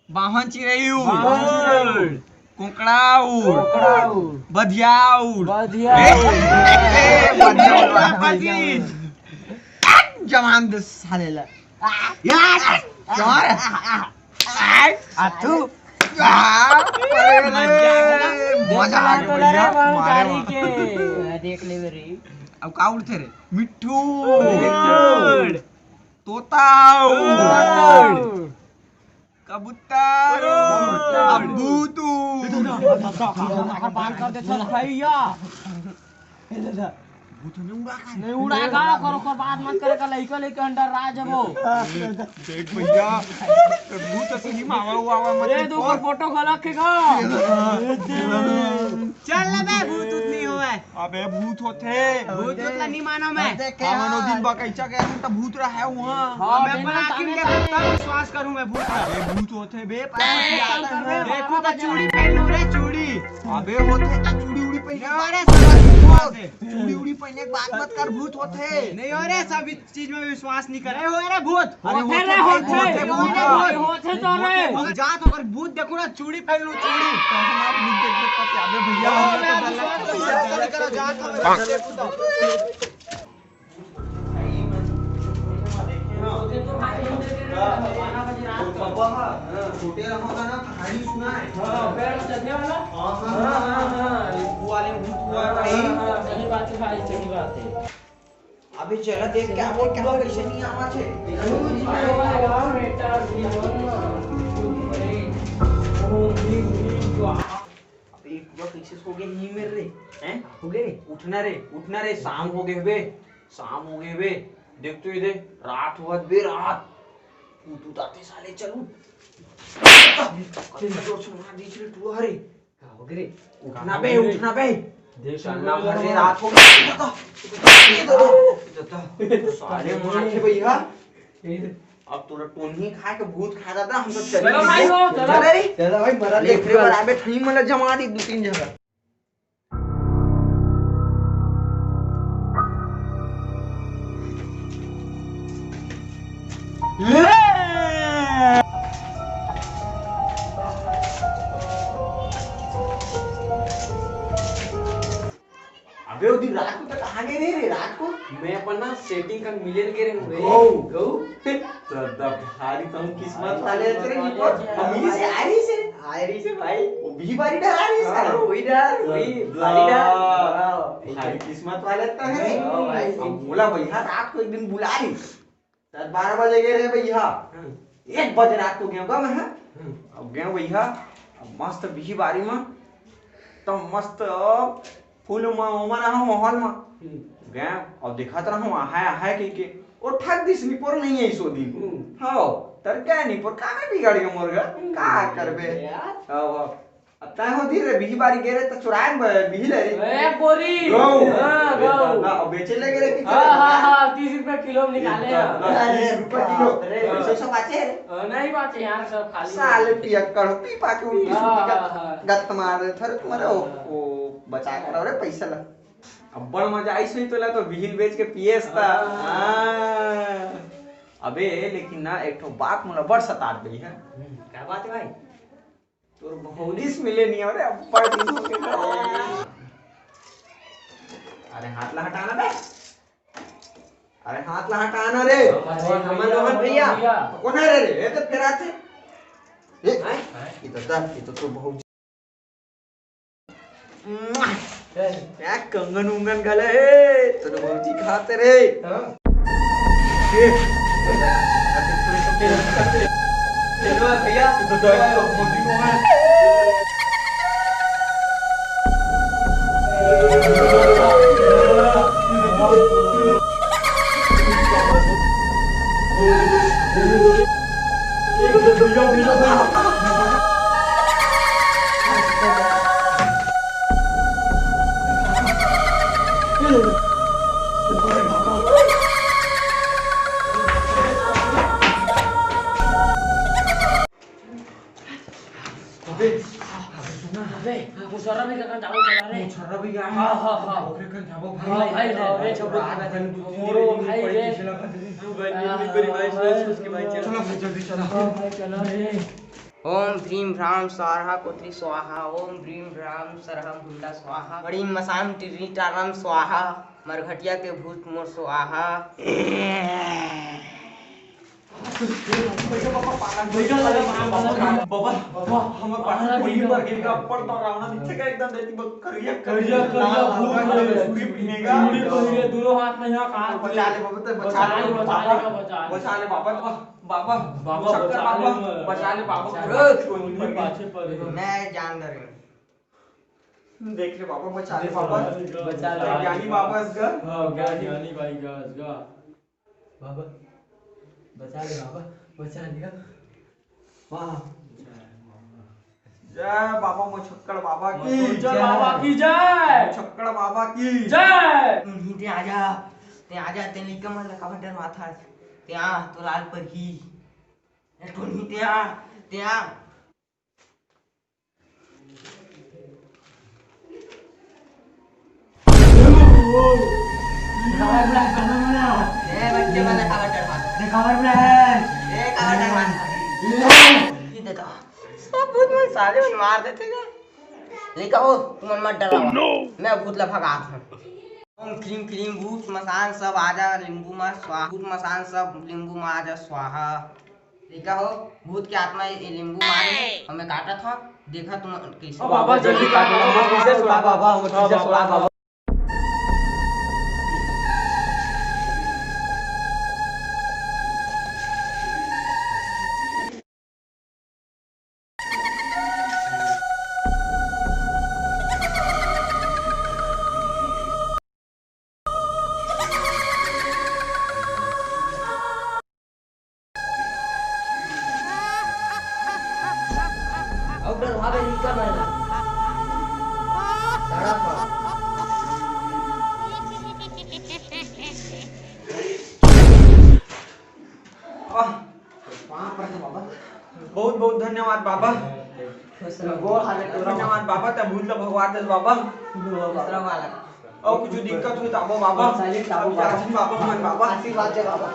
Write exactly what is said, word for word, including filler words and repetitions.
बाहन चिरई उड़। बाहन चिरई उड़। कोंकड़ा उड़। कोंकड़ा उड़। बधिया उड़। बधिया ए, उड़। ए, बधिया उड़। जवान दे साले ला। यार, यार। आ, तू। आ, अरे, मजा आ गया ना? मजा आ गया, टोला रे, भैया। बाहन मारे गाड़ी वाह। के। देख ले रे। अब का उड़थे रे? मिट्ठू। मिट्ठू। तोता। तोता। कबूतर। कबूतर। अब भूत। बाहर बाहर कर दे, चल भैया। भूत नहीं उड़ा का? नहीं उड़ाएगा, ओकर, ओकर बात मत करे का, लइका, लइका अंडर राज है वो। देख भैया, भूत असली में आवा, आवा मत ए, तो ओकर फोटो घला के गा। चल ना बे, भूत उत नहीं होवे। अबे भूत होथे। भूत उत ला नहीं मानो मैं। हमन ओ दिन बगैचा गए रहेन त भूत रहे उहाँ। हाँ, मैं अपन आँखी के तब विश्वास करूँ मैं भूत ला। अबे भूत होथे बे, देखो तो चूड़ी पहन लूँ रे, चूड़ी। अबे होथे त चूड़ी उड़ी पहने। नहीं, अरे, सब भूत होथे। चूड़ी उड़ी पहने के बात मत कर, भूत होथे। नहीं, अरे, सब चीज में विश्वास नहीं करे। हो रे भूत। अरे होथे होथे रे, होथे, होथे, होथे, होथे, होथे तो रे। होथे, होथे। जा तो अगर भूत देखो ना, चूड़ी पहन लूं, चूड़ी। अबे भैया, ओ, हमको तो मैं डर लगता है। विश्वास नहीं करो, जा तो मैं देखो तो। छोटे रहो ना, कहानी सुनाए। हाँ, पैर चढ़ने वाला। हाँ, हाँ, हाँ, हाँ, हाँ। वो वाले भूत हुआ भाई। हाँ, हाँ, सही बात है भाई, सही बात है। अबे चला देख के आबो, पूरा कैसे नहीं आवा छे। अबे पूरा कैसे सो गए नहीं मेरे रे? हैं? हो गए रे? उठना रे, उठना रे, शाम हो गए बे, शाम हो गए बे। देख तो ये दे, रात हुआ बे, रात। तू, तू ताते साले चलू। कत्ता जोर से मार दी छे टूरा रे। का हो गे रे? उठना बे, उठना बे। देख चलना घर रे, रात हो गई। ये दादा, ये दादा, ये दादा। साले मार के भैया। अब तोरा टोनही खाए के भूत खा दादा, हम तो चले चलो भाई, हो, चलो। चलो रे। चलो भाई, मरा देख रे, बराबर ठही मला जमा दी दो तीन जगह। अबे, वो दिन रात को तो कहाँ गए रहे रे, रात को? मैं अपन ना setting कर मिले के रहे हूँ रे। गऊ। गऊ? तो द-, भारी तो हम किस्मत वाले हते रे, निपोर। हम मिली से आ रही से। आ रही से भाई। वो भी बारी डर आ रही से। हाँ, वही डर, वही भारी डर। हाँ। भारी किस्मत वाले तो है। हाँ, भाई। अब बोला भैया, रात को एक दिन बुला रही। रात बारह बजे गए रहे भैया। हाँ। एक बजे रात को गया मैं, हाँ। हाँ। अब गया भैया, अब मस्त बिही बारी में, तो मस्त फूल म-, ओमा रहा माहौल म। हम्म। गया, अब देखत रहा, आहाय, आहाय कह के, और ठग दिस निपोर नहीं है इसो दिन। हम्म। हाँ, तर क्या निपोर, का में बिगड़ गया मोर गा? हम्म। का करबे? यार। अब, अब अब तैं हो धीरे, बिही बारी गे रे, त चुराए म बिही ले रे। ए, बोरी। गऊ। हाँ, गऊ। ना, अब बेचे ले गे रे कि हाँ, चले? हाँ, हाँ, तीस रुपए किलो में निकाले हैं। ना, ना, तीस रुपए किलो। अरे बाप रे। पैसे सब बाचे रे। अ, नहीं बाचे यार, सब खाली साले है। पियक्कड़ हो, पी पा के उनतीस हाँ, रुपए का हाँ, हाँ। गत्त मार दे। थरे तुम्हारे ओ, हाँ। ओ, बचा कर रे पैसा ला। अब्बड़ मजा आइस होही तोला तो बिहिल बेच के पिएस त। हाँ। हाँ। अबे, लेकिन ना, एक ठो बात मोला बड़ सतात गई है। हम्म, का बात है भाई? तोर भौजी से मिले नहीं हो रे, अब्बड़ दिन हो गए। अरे हाथ ला हटाना बे। अरे हाथ ला हटाना रे। अरे हमन दोहन भैया। भैया। कौन है रे? ये तो फेराथे। ए, हैं? ये तो दर्द, ये तो, तो भौजी। क्या कंगन उंगन गला है? तो भौजी खाते रे। हाँ। अबे, अबे, सुन ना। अबे, वो छर्रा भी का चावल चला रे। वो छर्रा भी का है। हाँ, हाँ, हाँ। ओकरे कन जाबो भाई। हाँ, भाई, हाँ, रे, छर्रा। रात भर दू तीन मोरो दिन भाई पड़ी रे। पिछला भर दिन। तू भाई, हाँ, मेरी भाई, हाँ, सोच, सोच के भाई, चल। चलो भाई, जल्दी चलो। हाँ, भाई, चलो रे। ओम भ्रीम भ्राम सारहा कोत्री स्वाहा, ओम भ्रीम भ्राम सरहा भुंडा स्वाहा, मणिम मसाम टिर्री टारम स्वाहा, मरघटिया के भूत मोर स्वाहा। बाबा, बाबा, हमर पाछू कोई मर गे का, अब्बड़ डरावना दिखथे का एकदम, देख बा, करिया, करिया, करिया, करिया, लाल, भूत लाल, मरे। चूड़ी पहिने का। चूड़ी पहिने, दोनों हाथ में यहाँ कान बचा ले बाबा, तो बचा ले, बचा ले, बचा ले। बचा ले बाबा, बाबा, बाबा, बाबा, शंकर बचा बाबा, ले। बचा ले बाबा, बचा ले। कोई मर गे। पाछे पड़ गे। मैं जान डरे। देख ले बाबा, बचा ले बाबा। बचा ले। ज्ञानी बाबा असगा। हाँ, ज्ञानी, ज्ञानी भाई का असगा। बाबा, बचा ले बाबा, बचा ले। वाह। जय बाबा मोछक्कड़ बाबा की। मोछक्कड़ बाबा की जय। मोछक्कड़ बाबा की जय। टुनही ते आजा, ते आजा, ते लइका मन ला काबर डरवाथस? ते आ, तो लाल परही। ए टुनही ते आ, ते आ। ए, बच्चे मन ला काबर डरवाथस? ए, काबर डरवाथस? ये देखा, सब भूत मन साले मन मार देथे का? लइका हो, तुमन मत डरावा। मैं भूत ला भगात हूँ। ओम क्रीम क्रीम भूत मसान सब आजा लिंबू मा स्वाहा। भूत मसान सब लिंबू मा आजा स्वाहा। लइका हो, भूत के आत्मा ये लिंबू मारे हे, हमें काटत हव, देखा तुम कैसे। ओ बाबा, जल्दी काट, बाबा, हमर पीछे छोड़ा, बाबा, हमर पीछे छोड़ा, बाबा। अउ डर भावे निकल रहा है। सड़क पर। वाह, बाप रे बाबा, बहुत बहुत धन्यवाद बाबा। धन्यवाद बाबा, तैं भूत ला भगवा देस बाबा। अउ कुछ दिक्कत होही त आबो बाबा। आशीर्वाद दे बाबा। आशीर्वाद दे बाबा।